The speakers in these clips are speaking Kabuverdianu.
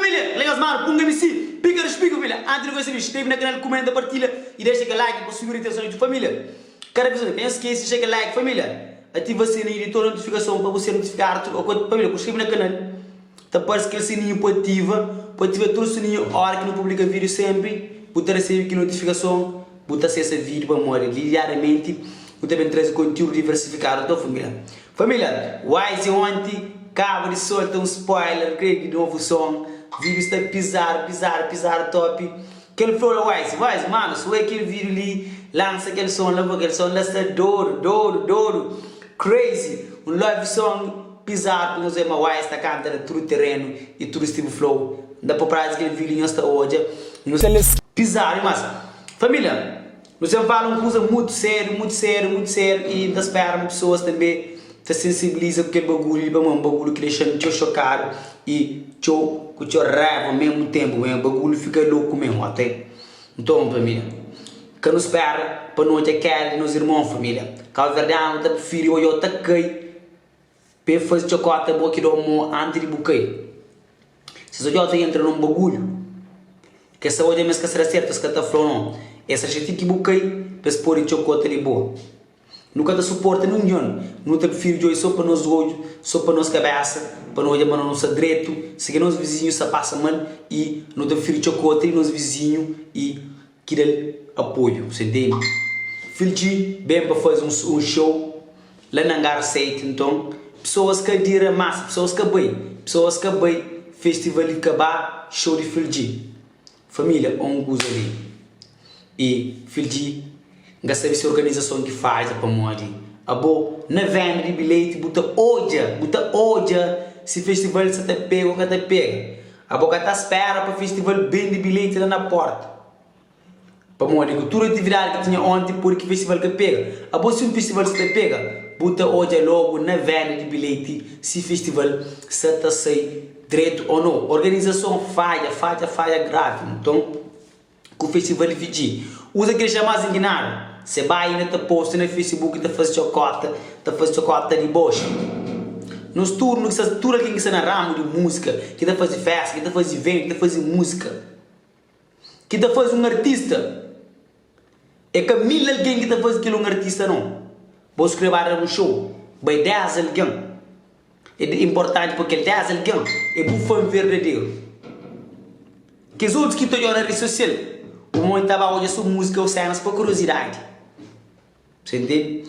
Família, kel nhos manu Punga MC, pika di spiga família. Antis di kumesa vídiu, skrebe na kanal, kumenta, partilha i dexa kel like pa subi ritenson di família. Kada vez ka nhos skese dexa kel like família. Ativa sininhu di tudu notifikason pa bu ser notifikadu tudu ora família ku skrebe na kanal ta parse kel sininhu pa ativa, pa ativa tudu sininhu ora ki nu publika vídiu senpri bu ta resebe kel notifikason bu ta asesa vídiu pamodi li diariamenti nu ta ben traze kontiúdu diversifikadu nton família. Família, Wise onti kaba di solta un spoiler krê di novu som, vídiu sta pizadu, pizadu, pizadu top. Kel flow la Wise, Wise manu sua kel vídiu li, lansa kel som la, kel som la sta dodu, dodu, dodu, crazy, un love song pizadu pa nhos odja ma Wise ta kanta na tudu terenu i tudu stibu flow. N ta poi prazi kel vídiu nhos ta odja, nhos pizadu dimas. Família. Nu sen fala un kuza mutu sériu, mutu sériu, mutu sériu i N ta spera ma pesoas tanbe ta sensibiliza ku kel bagulhu li pamodi un bagulhu ki dexa-m txeu xokadu i txeu ku txeu raiva au mesmu tenpu ma bagulhu fika loku mesmu ok. Nton familia ka nu spera pa nu odja keda di nos irmon familia kabuverdianu ta prifiri odja-u ta kai pa e faze txokota bo ki da-u mo anti di bu kai. Si es odja-u ta entra na un bagulhu, ki es ta odja ma es ka sta da sertu, es ka ta fla-u nau. Es ta dexa ti ki bu kai pa es pode txokota di bo. Nu ka ta suporta ningen. Nu ta prifiri djobe so pa nos odju, so pa nos kabésa, pa nu odja ma nu sta dretu, si ki nos vizinhu sta pasa mal i nu ta prifiri txokota di nos vizinhu i ki da-l apoiu. Bu sta intende? Fildji ben pa faze un show la na Hangar 7, nton pesoas ka adira mas, pesoas ka bai, pesoas ka bai festival di ka ba show di Fildji. Família ô un kuza li. I Fildji N ka sabe si organizason ki fadja pamodi abo na venda di bilheti bu ta odja, bu ta odja si festival sa ta pega ô ka ta pega. Abo ka ta spera pa festival bende bilheti la na porta. Pamodi ku tudu atividadi ki tinha onti pode ki festival ka pega. Abo si un festival sta ta pega, bu ta odja logu na venda di bilheti si festival sta ta sai dretu o no. Organizason fadja, fadja, fadja gravi. Nton. Ku festival di Fidji. Uza kel xa más inginadu. Se ba inda ta posta na Facebook ta faze txokota, ta faze txokota di boxa. Nos tudu nu ki sta, tudu algen ki sta na ramu di múzika, ki ta faze festa, ki ta faze iventu, ki ta faze múzika, ki ta faze un artista, é ka mil algen ki ta faze kel un artista nau. Bo si kre ba da un show, bai 10 algen. É inportanti pa kel 10 algen é bu fan verdaderu. Kes otus ki ta odja-u na redi sosial, bu modi ta ba odja so múzika ô sénas pa kuriozidadi. Bu ntende?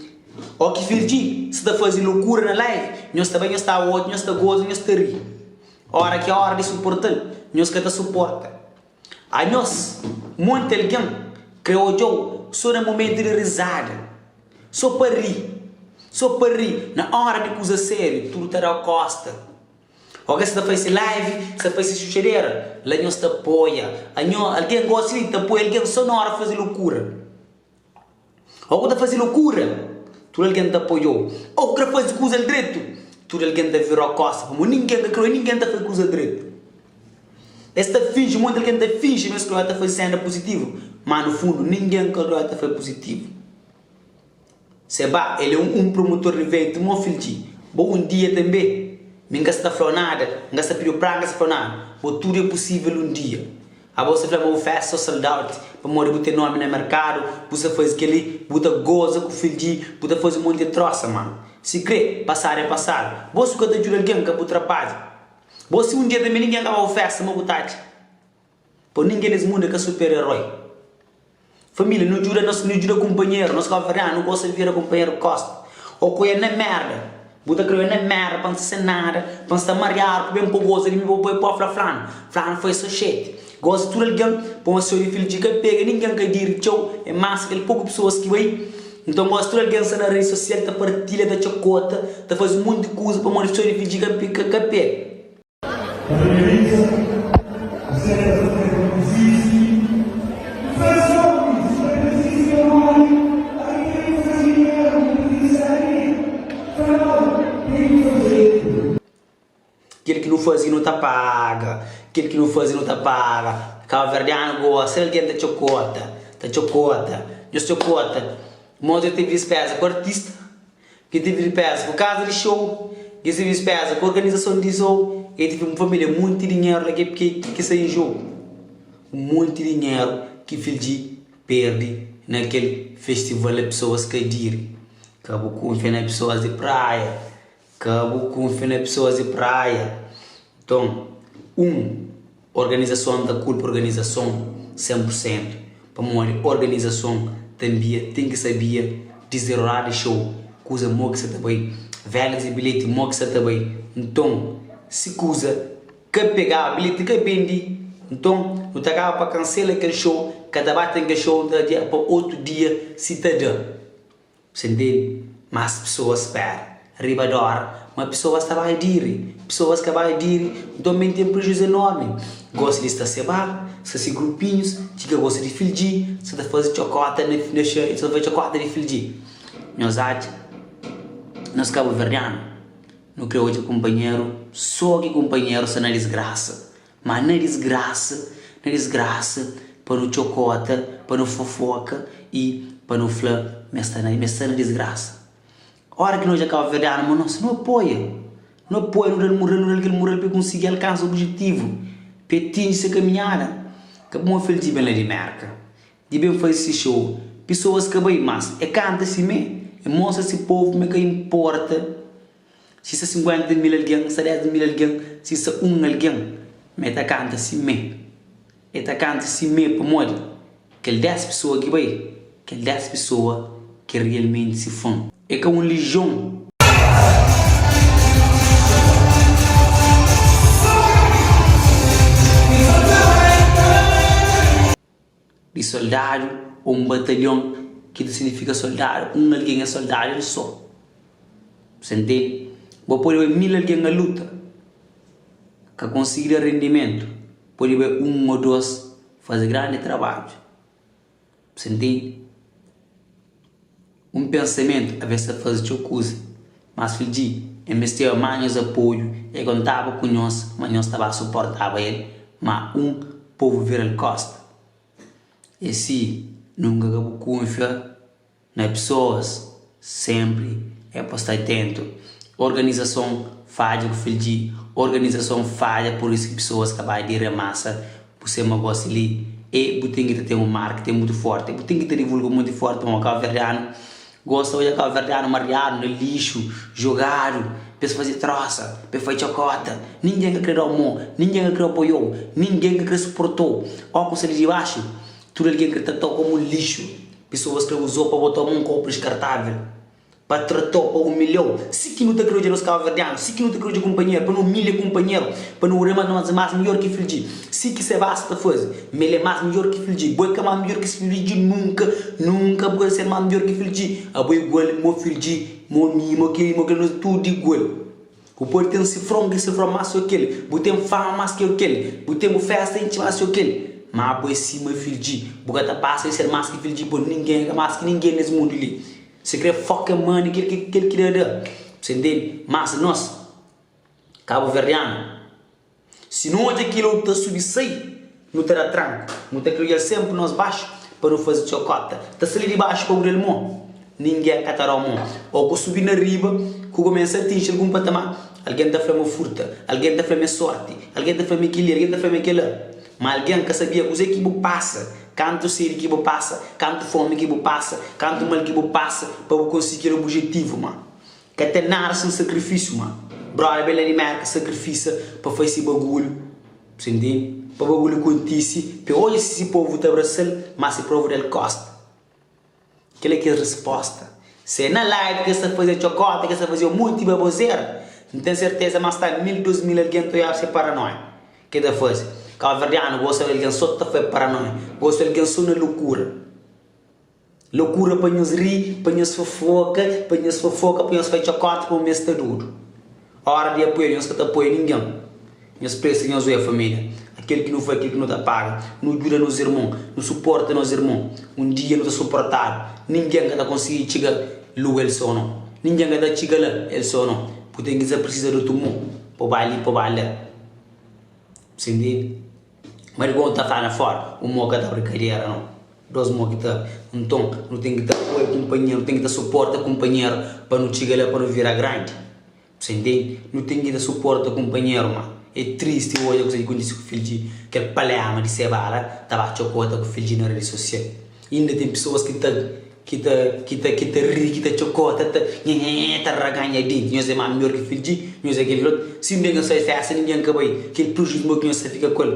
Ô ki Firji sta ta faze lokura na live, nhos ta bai, nhos ta odja, nhos ta goza, nhos ta ri. Óra ki é óra di suporta-l, nhos ka ta suporta. Anhos, monti algen krê odja-u sô na momentu di rizada, sô pa ri, sô pa ri. Na óra di kuza sériu, tudu ta da-u kósta. Óki es ta faze live, es ta faze xuxadera, la nhos ta apoia. Anho, algen gosi li ta apoia algen sô na óra faze lokura. Ô ku ta faze lokura, tudu algen ta apoia-u. Ô ku kre faze kuza dretu, tudu algen ta vira-u kósta, pamodi ningen ka krê-u i ningen ta faze kuza dretu. Es ta finji, monti algen ta finji ma es krê ta faze séna puzitivu, má nu fundu ningen ka krê ta faze puzitivu. Seba, el é un promotor di iventu mó filtxi. Bo un dia tanbê, mi N ka sta fla-u nada, N ka sta pidi-u pra, N ka sta fla-u nada. Bo tudu é pusível un dia. Abo sta fla ma bu festa so sold out pamodi bu ten nomi na merkadu, bu sta faze kel-li, bu ta goza ku filtxi, bu ta faze un monti di trosa, mano. Si krê, pasadu é pasadu. Bo si bu ka ta djuda algen, ka bu trabadja. Bo si un dia tanbê ningen ka ba bu festa, ma bu ta atxa. Pa ningen nes mundu é ka super eroi. Família, nu djuda nos, nu djuda kunpanheru, nos kabuverdianu nu gosta di vira kunpanheru kosta. Ô ku el na merda, bu ta krê na merda pa N sta sen nada, pa N sta mariadu, pa ben pa goza di mi, pa bu poi pó fla flanu, flanu foi so xeti. Gosi tudu algen pa un seu di fidju ka pega, ningen ka diri txeu, é masa kel poku pesoas ki bai. Nton gosi tudu algen sta na redi sosial ta partilha, ta txokota, ta faze un monti kuza pamodi seu di fidju ka pega. Realiza serta izisti faz nomi izisti pamodi algen ki faze dinheru ki precisa di fla nau ten ki faze. Kel ki nu faze nu ta paga Kel ki nu faze nu ta paga Kabuverdianu gosta di algen ta txokota Ta txokota Nhos txokota Mos dja tevi dispeza ku artista Ki tevi dispeza ku kaza di show. Dja se dispeza ku organizason di show e ti un familia munti dinheru la ke ki sta en jogu. Un monti dinheru ki Fildji perdi na kel festival la pesoas ka diri. Ka bu kunfia na pesoas di praia, ka bu kunfia na pesoas di praia. Nton, un organizason ta kulpa organizason 100% pamodi organizason tanbia ten ki sabia dizeroradu di xou kuza mo ki sa ta bai, vendas di bilheti mo ki sa ta bai. Nton, si kuza ka pegaba, bilheti ka bendi, nton nu ta kaba pa kansela kel xou, ka ta ba ten kel xou, nu ta adia pa otu dia si ta da. Você ntende? Mas pesoas spera riba di ora ma pesoas ta bai diri, pesoas ka bai diri, nton ben ten prejuizu enormi. Gosi di sta seba, sta si grupinhus, ti ka gosta di fildji, sta ta faze txokota na na xa, sta ta faze txokota di fildji. Nhos atxa nos kabuverdianu nu kre odja kunpanheru so ki kunpanheru sta na disgrasa. Ma na disgrasa, na disgrasa pa nu txokota, pa nu fofoka i pa nu fla ma es sta na, ma es sta na disgrasa. Ora ki nu odja kabuverdianu ma nos, nu apoia, nu apoia, nu da-l mural, nu da-l kel mural pa el konsigi alkansa objetivu, pa el atinji se kaminhada. Ka bu ma fla-l di ben la di Merka, di ben faze se xou, pesoas ka bai, mas e kanta simé, e mostra se povu ma e ka inporta. Si sta 50 mil algen, sta 10 mil algen, si sta un algen, ma e ta kanta simé. E ta kanta simé pamodi kel 10 pesoa ki bai, kel 10 pesoa ki é rialmenti se fan. É ka un lijion. Di soldadu ô un batalhon ki ta signifika soldadu. Un algen é soldadu el sô. Bu ntende? Bo pode bai mil algen a luta, ka konsigi da rendimentu, pode bai un ô dos faze grandi trabadju. Bu ntende? Un pensamentu aves ta faze txeu kuza, mas fidji e mesteba más nhos apoiu, e kontaba ku nhos ma nhos ta ba suportaba el, má un povu vira-l kosta. É si, nunka ka bu kunfia na pesoas, senpri é pa sta atentu. Organizason fadja ku fidji, organizason fadja pur isu ki pesoas ka ba di remasa Bu sema gosi li e bu ten ki ta ten un marketing mutu forti, bu ten ki ta divulga mutu forti pamodi kabuverdianu gosta odja kabuverdianu mariadu na lixu, jogadu pa es faze trosa, pa es faze txokota, ningen ka kre da-u mo, ningen ka kre apoia-u, ningen ka kre suporta-u, ó ku sta li dibaxu tudu algen kre trata-u komu lixu, pesoas kre uza-u pa bota-u ma un kopu diskartavel. Pa tratau, pa umilhau. Si ki nu ta kre odja nos kabuverdianu, si ki nu ta kre odja kunpanheru, pa nu umilha kunpanheru, pa nu odja ma nos é más midjór ki fildji. Si ki Sebas ta faze, ma el é más midjór ki fildji. Bo é ka más midjór ki fildji nunka, nunka bu ka ta ser más midjór ki fildji. Abo é igual mo fildji, mo mi, mo kel-li, mo kel-la, nos é tudu igual. Bu pode ten sifron ki sifron más ki kel, bu ten fama más ki kel, bu ten bu festa intxi más ki kel, má bo é sima fildji. Bu ka ta pasa di ser más ki fildji, pô ningen é ka más ki ningen nes mundu li. Si kre foka money kel ki kel ki da da. Você entende? Mas nos kabuverdianu si nu odja kila ta subi sai nu ta da tranku, nu ta kria senpri nos baxu pa nu faze txokota. Ta sai li di baxu pa bu da-l mo, ningen ka ta da-u mo. O ku subi na riba ku kumesa atinji algun patamar, algen ta fla ma furta, algen ta fla ma é sorti, algen ta fla ma é kel-li, algen ta fla ma é kel-la. Ma algen ka sabia kuzê ki bu pasa, kantu sedi ki bu pasa, kantu fómi ki bu pasa, kantu mal ki bu pasa pa bu konsigi kel obijetivu. Ma ka ten nada sen sakrifisiu. Ma brother ben la di Mérka sakrifisa pa fai si bagulhu, bu ntende? Pa bagulhu kontise, pa e odja si si povu ta abrasa-l, ma si provu da-l kósta. Kel-la ki é resposta. Se é na live ki es ta faze txokota, ki es ta faze un monti babozera, N ten serteza ma sta mil, 2000 algen ta oiaba se paranoia ki el ta faze. Kabuverdianu gosta di algen so ta faze paranoia, gosta di algen so na lokura. Lokura pa nhos ri, pa nhos fofoka, pa nhos fofoka, pa nhos faze txokota pa un mes sta dudu. Ora di apoia nhos ka ta apoia ningen. Nhos presta nhos oia familia. Akel ki nu fai, kel ki nu ta paga. Nu djuda nos irmon, nu suporta nos irmon. Un dia nu ta suportadu. Ningen ka ta konsigi txiga lua el so no. Ningen ka ta txiga la el so no. Bu ten ki sa presiza di otu mon pa bai li pa bai la. Bu ntende? Ma di bo ta fla na fora, un mo ka ta brinkadera no. Dos mo ki ta abri. Nton, nu ten ki ta apoia kunpanheru, nu ten ki ta suporta kunpanheru pa nu txiga la, pa nu vira grandi. Você entende? Nu ten ki ta suporta kunpanheru ma é tristi odja kuza ki kontise ku Fildji, kel palema di sebada ta ba txokota ku Fildji na redi sosial. Inda ten pesoas ki ta ki ta ki ta ki ta ri, ki ta txokota, ta nhenhenhen, ta raganha denti. Nhos é más midjór ki Fildji, nhos é kel ki kel otu. Si un dia nhos sai festa ningen ka bai, kel prejuizu mo ki nhos ta fika ku el.